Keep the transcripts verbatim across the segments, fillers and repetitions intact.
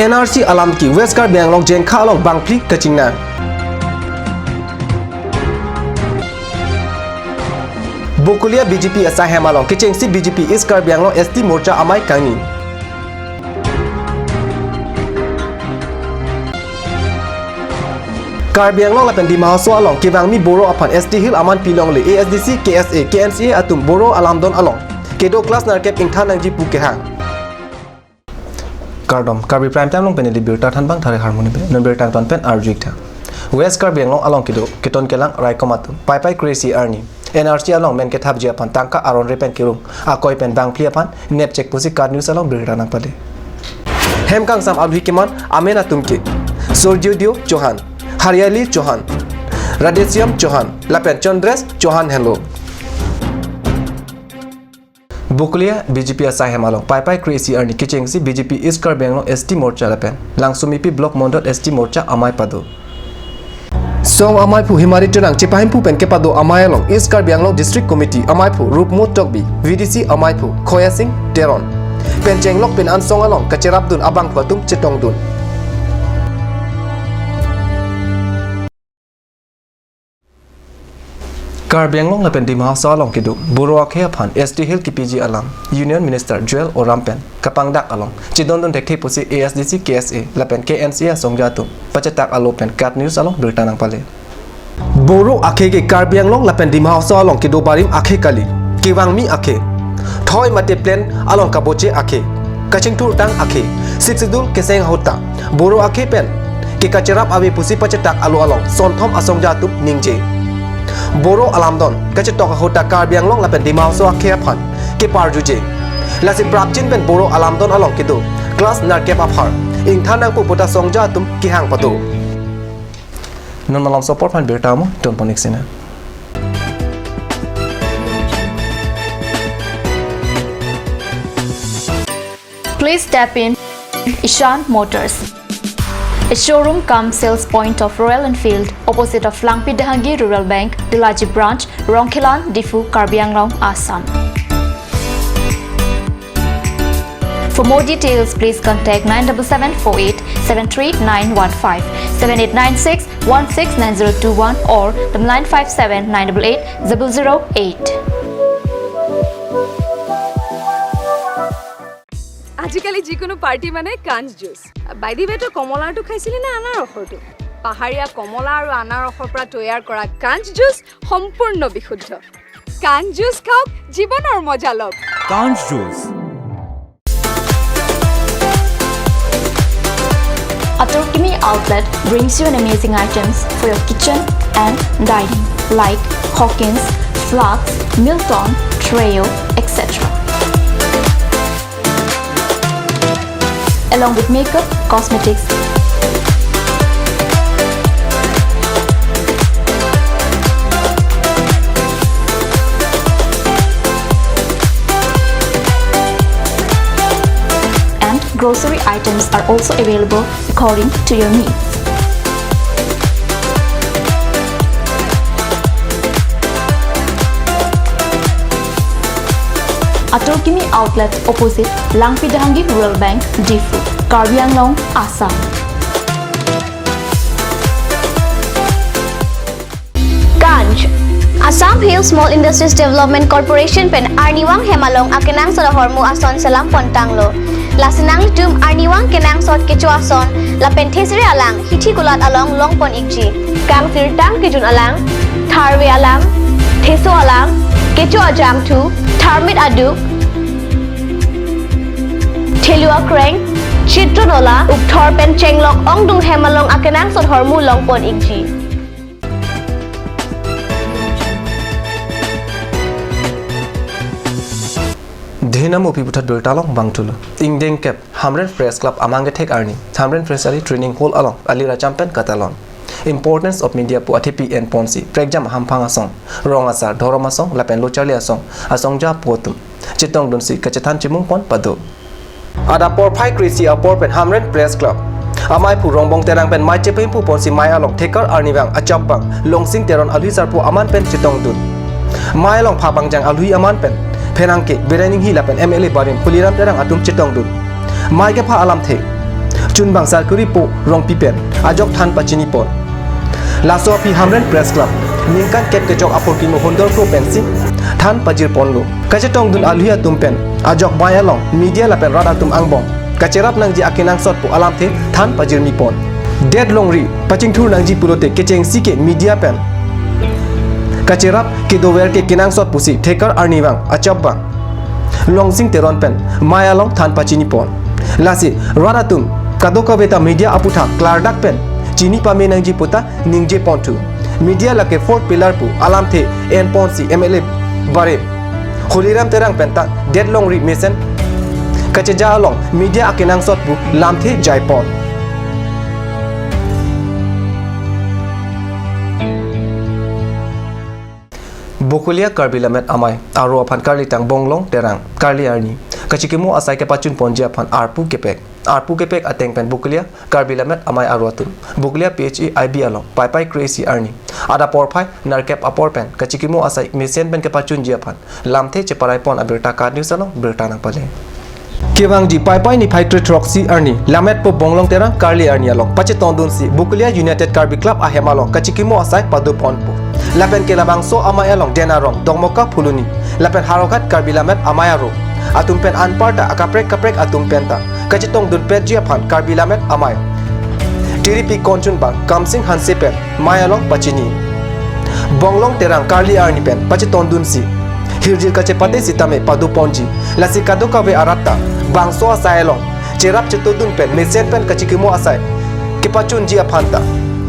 N R C alam ke West Karbi Anglong Jengkha along bangphli kachingnang. Bokolia B J P asaihem along kechengsi B J P East Karbi Anglong S T Morcha amei kangni. Karbi Anglong lapen Dima Hasao along kevangmi Boro aphan S T Hill aman pilongle, A S D C, K S A, K N C A atum Boro alamdon along kedo class nerkep ingthan nangji pu kehang. Kardom, Karbi Prime Time along pen ili birta thanbang thare harmoni be, non birta ton pen arju-ik tha. West Karbi Anglong along kedo keton kelang raikom atum paipai kre-isi arni N R C along men kethapji aphan tangka aron re pen kerung akoi pen bangphli aphan nepchek pusi KAT News along birta nangpale. Hem kangsam abhi keman amen atum ke Surjodyo Chauhan, Haryali Chauhan, Radheshyam Chauhan lapen Chandresh Chauhan henlo. Bokolia B J P asaihem along paipai kre-isi arni kechengsi B J P East Karbi Anglong S T Morcha lapen Langsumipi Block Mondol S T Morcha amei pado. Song ameiphu Himari Terang chepahemphu pen kepado amei along East Karbi Anglong District Committee ameiphu Rupmo Tokbi, V D C ameiphu Khoya Sing Teron pen chenglok pen an song along kacherapdun abangphu atum chetongdun. Karbi Anglong lapen Dima Hasao along kedo Boro akhei aphan S T Hill kepiji alam Union Minister Jual Oram pen kapangdak along chedondun thekthe pusi A S D C, K S A lapen K N C A asongja atum pachetak alo pen KAT News along birta nangpale. Boro akhei ke Karbi Anglong lapen Dima Hasao along kedo barim akhei kali, kevangmi akhei, thoi mate plain along kaboche akhei, kachingthurtang akhei, Sixth Schedule keseng ahut ta Boro akhei pen ke kacherap ave pusi pachetak alo along sonthom asongja atum ningje. Boro alamdon kachetok ahut ta Karbi Anglong lapen Dima Hasao akhei aphan keparjuje. Lasi prapjin pen Boro alamdon along kedo class nerkep aphar ingthan nangpo pu ta songja atum kehang pado. Non malomso apor aphan birta mo tonpon-ik sina. Please step in Ishan Motors, a showroom cum sales point of Royal Enfield, opposite of Langpi Dehangi Rural Bank, Delaji Branch, Rongkhelan, Diphu, Karbi Anglong, Assam. For more details, please contact nine double seven four eight seven three nine one five, seven eight nine six one six nine zero two one or the nine five seven nine double eight double zero eight. আজিকালি যিকোনো পাৰ্টি মানে কাঞ্চ juice. By the ৱে, তই কমলাৰটো খাইছিলি নে আনাৰসৰটো? পাহাৰীয়া কমলা আৰু আনাৰসৰ পৰা তৈয়াৰ কৰা কাঞ্চ জুচ সম্পূৰ্ণ বিশুদ্ধ। কাঞ্চ জুচ খাওক, জীৱনৰ মজা লওক। কাঞ্চ juice. Atorkimi Outlet brings you an amazing items for your kitchen and dining, like Hawkins, Flux, Milton, Treo, et cetera. Along with makeup, cosmetics, and grocery items are also available according to your needs. Atorkimi Outlet, opposite Langpi Dehangi Rural Bank, Diphu, Karbi Anglong, Assam. Kanj, Assam Hill Small Industries Development Corporation pen arnivang hem along akenangsot ahormu ason selam pontanglo. Lasi nanglitum arnivang kenangsot kecho ason lapen thesere alang hithi kulat along longpon-ikji. Kangsirtang kejun alang, tharve alang, theso alang, kecho ajangthu, tharmit aduk, thelu akreng, chitron ola, ukthor pen chenglok ongdung hem along akenangsot ahormu longpon-ikji. Dhenam upi puthot birta longbang thulo. Ingdeng kep Hamren Press Club amang kethek arni Hamren Press Ali Training Hall along ali racham pen katalon. Importance of Media pu athepi enponsi prekjam hamphang asong, rong asar, dhorom asong lapen lo charli asong asongja apo atum chetongdunsi kachethan chemungpon pado. Adap porphai kre-isi apor pen Hamren Press Club amaiphu Rongbong Terang pen mei chepahemphu ponsi mei along thekar arnivang achapbang Longsing Teron alui sarpo aman pen chetongdun. Mei along phapangjang alui aman pen pherangke Biren Enghi lapen M L A barim Tuliram Terang atum chetongdun. Mei kepha alamthe chunbang Sarkuri Po Rongpi pen ajok than pachini pon. Laso aphi Hamren Press Club ningkan kep kechok apor kimo Hundor Kro pensi than pajir ponlo. Kachetongdun alui atum pen ajok bai along media lapen rat atum angbong kacherap nangji akenangsot pu alamthe than pajirmi pon. Det longri pachingthur nangji pulote kechengsi ke media pen kacherap kedover ke kenangsot pusi thekar arnivang achapvang Longsing Teron pen mai along than pachini pon. Lasi rat atum kadokave ta media aputhak klardak pen chini pame nangji puta ningje ponthu. Media lake fourth pillar pu alamthe en ponsi M L A Barim Holiram Terang pen ta det longri mesen kacheja along media akenangsot pu lamthe jai pon. Bokolia Karbi Lammet Amei aro aphan karlitang Bonglong Terang karli arni kachikimo asai kepachun ponji aphan arpu kepek. Arpu kepek ateng pen Bokolia Karbi Lammet Amei aro atum Bokolia P H E I B along Paipai kre-isi arni adap porphai nerkep apor pen kachikimo asai mesen pen kepachunji aphan lamthe cheparai pon abirta KAT News along birta nangpale. Kevangji Paipai niphai kre throksi arni Lammetpo Bonglong Terang karli arni along pachetongdunsi Bokolia United Karbi Club ahem along kachikimo asai pado ponpo. Lapen ke labangso amei along Den Arong, Dongmoka Phuloni lapen Howraghat Karbi Lammet Amei aro atum pen anparta akaprek kaprek atum pen ta kachetongdun petji aphan Karbi Lammet Amei Tiripi Konchunbang Kamsing Hanse pen mai along pachini. Bonglong Terang karli arni pen pachetongdunsi hirjir kachepate sitame pado ponji. Lasi kadokave arat ta bangso asai along cherap chetongdun pen mesen pen kachikimo asai kepachunji aphan ta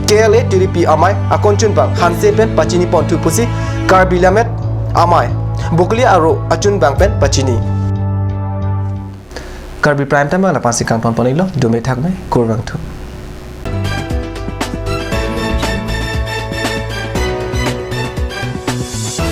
K L A Tiripi Amei Akonchunbang Hanse pen pachini ponthu pusi Karbi Lammet Amei Bokolia aro achunbang pen pachini. Karbi Prime Time lapu-an si kangton pon-iklo, dome thakme, kurvangthu.